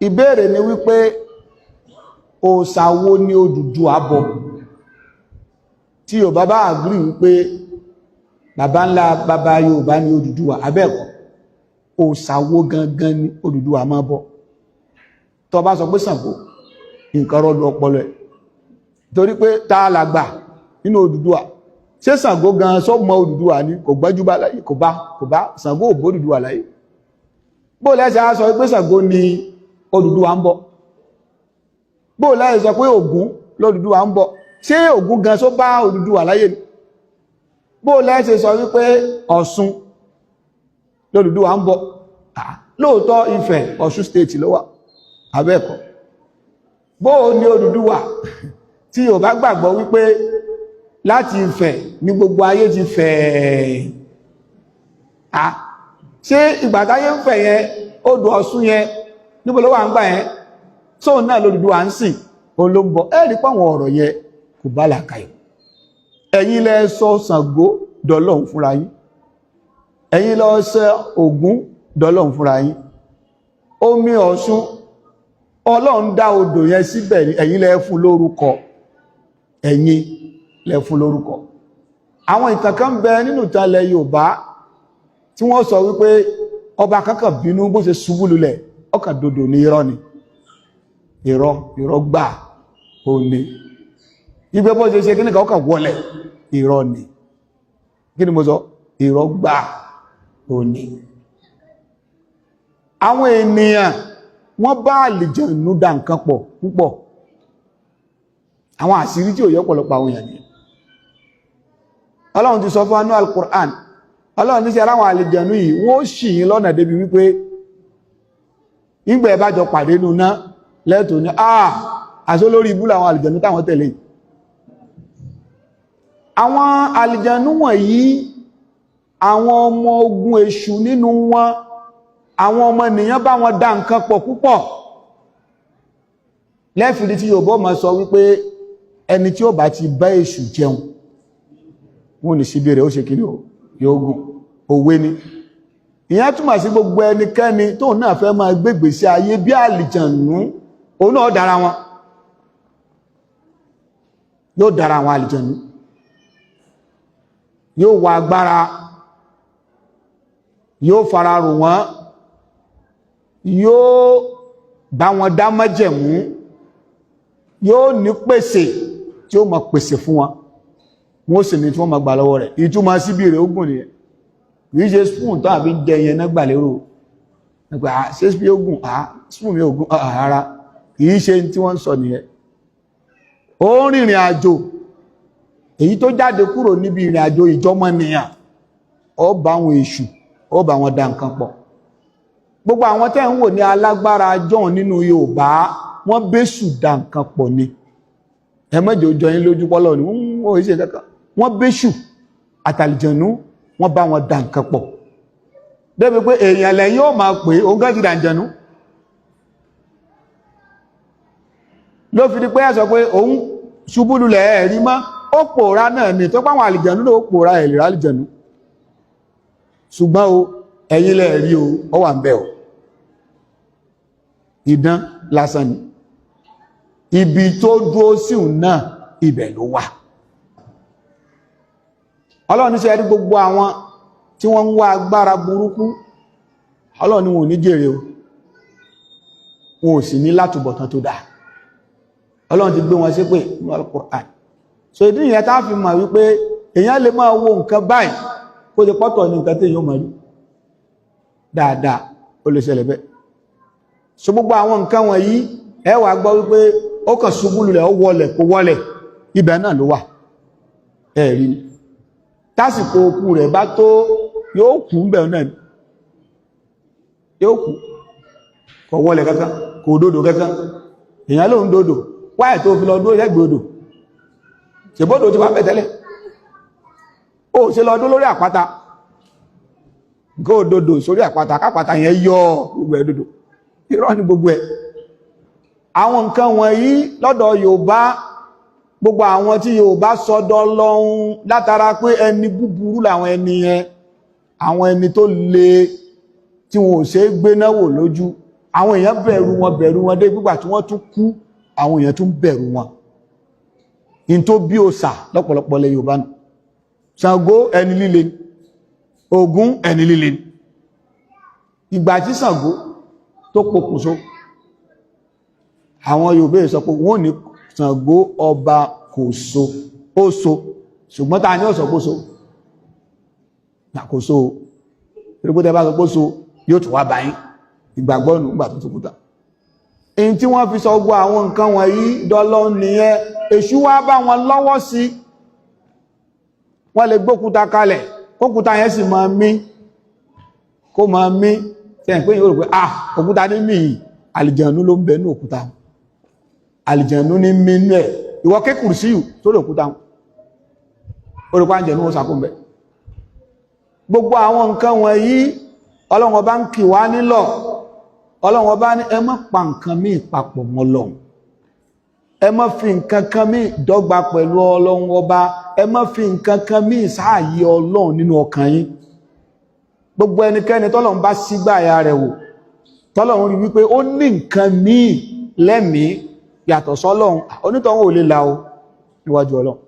Ìbéèrè ni wípé òòṣà wo ni Odùduwà bọ? Tí Yorùbá bá agree wípé bàbá ńlá bàbá Yorùbá ni Odùduwà, abẹ́ẹ̀kọ́, òòṣà wo gangan ni Odùduwà máa bọ? Tó bá sọ pé Ṣàngó, nǹkan rọ́lù ọpọlọ ẹ̀, torí pé ta làgbà nínú Odùduwà? Ṣé Ṣàngó gan sọ́mọ Odùduwà ni? Kò gbẹ́jú bá láyé, kò bá Ṣàngó ò bó Odùduwà láyé. Bó lẹ́sẹ̀ á sọ pé Ṣàngó ni Odùduwà ń bọ? Bó lẹ́sẹ̀ sọ pé Ògún lódùduwà ń bọ? Ṣé Ògún gan só bá Odùduwà láyé ni? Bó lẹ́sẹ̀ sọ wípé Ọ̀ṣun lódùduwà ń bọ? Lóòótọ́, Ifẹ̀, Ọ̀ṣun State ló wà, abẹ́ẹ̀kọ́? Bó ní Odùduwà tí Yorùbá gbàgbọ́ wípé láti Ifẹ̀ ní gbogbo ayé ti fẹ̀ á, ṣé ìgbà táyé ń fẹ̀ yẹn, odò Ọ̀ṣun yẹn, níbo ló wà ń gbà yẹn? Tóun náà lódùduwà ń sìn, òun ló ń bọ. Ẹ rí pàwọn ọ̀rọ̀ yẹn kò bá làákàyè. Ẹ̀yin lẹ sọ Ṣàngó dọlọ́hun fúnra yín, ẹ̀yin lọ sọ Ògún dọlọ́hun fúnra yín. Omi Ọ̀ṣun, Ọlọ́run dá odò yẹn síbẹ̀ ní, ẹ̀yin lẹ fún lórúkọ, ẹ̀yin lẹ fún lórúkọ. Àwọn ìtàn kan bẹ nínú ìtàn ilẹ̀ Yorùbá tí wọ́n sọ wípé ọba kankan bínú, bó ṣe ṣubú lulẹ̀, ọkàn dòdò ní. Irọ́ ni, irọ́, irọ́ gbà ó ní ibẹ̀. Bó ṣe ṣe kí ní kan, ọkàn wọlẹ̀. Irọ́ ni. Kí ni mo sọ? Irọ́ gbà ó ní. Àwọn ènìyàn, wọ́n bá àlìjẹ̀nú dá nǹkan pọ̀ púpọ̀. Àwọn àṣírí tí ò yẹ pọ̀lọpọ̀ àwọn èèyàn ni Ọlọ́run ti sọ fún anú al-Qur'an. Ọlọ́run ní sí aláwọn àlìjẹ̀nú yìí, wọ́n ó ṣì yín lọ́nà débi wípé ìgbà ẹ̀ bá jọ pàdé nù ná lẹ́tò ní àṣọ lórí ibú làwọn àlìjẹ̀nú táwọn tẹ̀lé. Àwọn àlìjẹ̀nú wọ̀nyí, àwọn ọmọ ogun èṣù nínú wọn, àwọn ọmọ ènìyàn bá wọn dá nǹkan pọ̀ púpọ̀. Lẹ́fìrí tí Yorùbá máa sọ wípé ẹni tí ó bá ti bá èṣù jẹun, wọ́n ní síbí rẹ̀ ó ṣe kí yóò gùn. Òwe ni ìyẹn túmọ̀ sí. Gbogbo ẹnikẹ́ni tóun náà fẹ́ máa gbégbé sí ayé bí àlìjànú, òun náà dára wọn, yóò dára àwọn àlìjànú, yóò wá agbára, yóò fara rò wọ́n, yóò bá wọn dá májẹ̀mú, yóò ní pèsè tí ó máa pèsè fún wọn, wọ́n sì ní tí wọ́n máa gbà lọ́wọ́ rẹ̀. Ìtumọ̀ síbí rẹ̀ ogun nìyẹn. Kìí ṣe spoon tó àbí jẹ yẹn náà gbà lérò nípa ṣé spoon ogun, spoon mi ogun rárá, kìí ṣe tí wọ́n ń sọ nìyẹn. Ó ń rìnrìn àjò, èyí tó jáde kúrò níbi ìrìn àjò ìjọmọ́nìyàn, ó bá àwọn èṣù, ó bá wọn da nǹkan pọ̀. Gbogbo àwọn tẹ́ ń wò ní alágbára john nínú Yorùbá, wọ́n bẹ́sù da nǹkan pọ̀ ni. Ẹ mọ́jọ jọ yín lójú pọ́lọ́ ni wọ́n ò ṣe kankan. Wọ́n bẹ́sù àtàlìjẹ̀nú, wọ́n bá wọn da nǹkan pọ̀ débi pé èèyàn lẹ́yìn ó máa pè òun gán ti dàǹjẹ̀nú. Ló fi di pé ẹ sọ pé òun ṣubú lulẹ̀, ẹ̀rí mọ́, ó pòórá náà ni. Tó pàwọn àlìjẹ̀nú ló pòórá, ẹ̀lì àlìjẹ̀nú. Ṣùgbọ́n o, ẹ̀yin lẹ rí o, ó wà ń bẹ̀ o. Idán lásán ni. Ibi tó dúró síhùn náà, ibẹ̀ ló wà. Ọlọ́run ní ṣe rí gbogbo àwọn tí wọ́n ń wá agbára burúkú, Ọlọ́run ní wọn ò ní jèrè o, wọn ò sì ní látúbọ̀tán tó dáa. Ọlọ́run ti gbé wọn ṣépè ní Al-Qur'an. So ìdí ìyẹn tá fi mọ̀ wípé èèyàn lè máa wo nǹkan báyìí, kó ṣe pọ́tọ̀ ní nǹkan tí èèyàn mọ̀ rí dáadáa, ó lè ṣẹlẹ̀ bẹ́ẹ̀. So gbogbo àwọn nǹkan wọ̀nyí, ẹ wàá gbọ́ wípé ó kàn ṣubú lulẹ̀, ó wọlẹ̀, kó wọlẹ̀, ibẹ̀ náà ló wà. Ẹ rí ni tásìkò okú rẹ̀ bá tó, yóò kú bẹ̀ náà, yóò kú. Kò wọlẹ̀ kankan, kò dòdò kankan. Èèyàn ló ń dòdò wáyé tó fi lọ dúró lẹ́gbẹ̀ẹ́ odò. Ṣèbódò ti wá bẹ̀ tẹ́lẹ̀, ó ṣe lọ dúró lórí àpáta, nǹkan òdòdó sórí àpáta, kápáta yẹn yọ gbogbo ẹ̀ dòdò. Irọ́ ni gbogbo ẹ̀. Àwọn nǹkan wọ̀nyí lọ́dọ̀ Yorùbá, gbogbo àwọn tí Yorùbá sọdọ̀ lọ́hun látara pé ẹni búburú làwọn ẹni yẹn, àwọn ẹni tó le tí wọn ò ṣe é gbéná wò lójú. Àwọn èèyàn bẹ̀rù wọn, bẹ̀rù wọn dé gbígbà tí wọ́n tún kú, àwọn èèyàn tún bẹ̀rù wọn. In tó bí òòṣà lọ́pọ̀lọpọ̀ lẹ Yorùbá nù. Ṣàngó, ẹni líle ni. Ògún, ẹni líle ni. Ìgbà tí Ṣàngó tó pokùnso, àwọn Yorùbá sọ pé wọ́n ní Ṣàngó ọba kò so, ó so, ṣùgbọ́n ta ni ó sọ pé ó so? Kò so. Torí tẹ́ bá sọ pé ó so, yóò tún wá báyìí. Ìgbàgbọ́ nù gbà tó tó kúta. Èyí tí wọ́n fi sọ gbogbo àwọn nǹkan wọ̀nyí dọ́lọ́ nìyẹn. Èṣù wá bá wọn lọ́wọ́ sí. Wọ́n lè gbókúta kalẹ̀, kókúta yẹn sì máa mí, kó máa mí. Sẹ́yìn pé yóò rò pé, ah, òkúta ní mí yìí, àlìjànú ló ń bẹ ní òkúta, àlìjànú ní mí nú ẹ̀. Ìwọ ké kùrùsíyù sórí òkúta, ó rò pé àlìjànú ó sàkó ń bẹ. Gbogbo àwọn nǹkan wọ̀nyí, Ọlọ́run Ọba ń kì wá nílọ̀. Ọlọ́run Ọba ní ẹ má pa nǹkan míì papọ̀ mọ́ Ọlọ́run, ẹ má fi nǹkan kan míì dọ́gba pẹ̀lú Ọlọ́run Ọba, ẹ má fi nǹkan kan míì sáàyè Ọlọ́run nínú ọkàn yín. Gbogbo ẹnikẹ́ni tọ́lọ́run bá sígbà àyà rẹ̀ wò, tọ́lọ́run rí wípé ó ní nǹkan míì lẹ́mìí yàtọ̀ sọ́lọ́run, onítọ̀hún ò lè la o níwájú Ọlọ́run.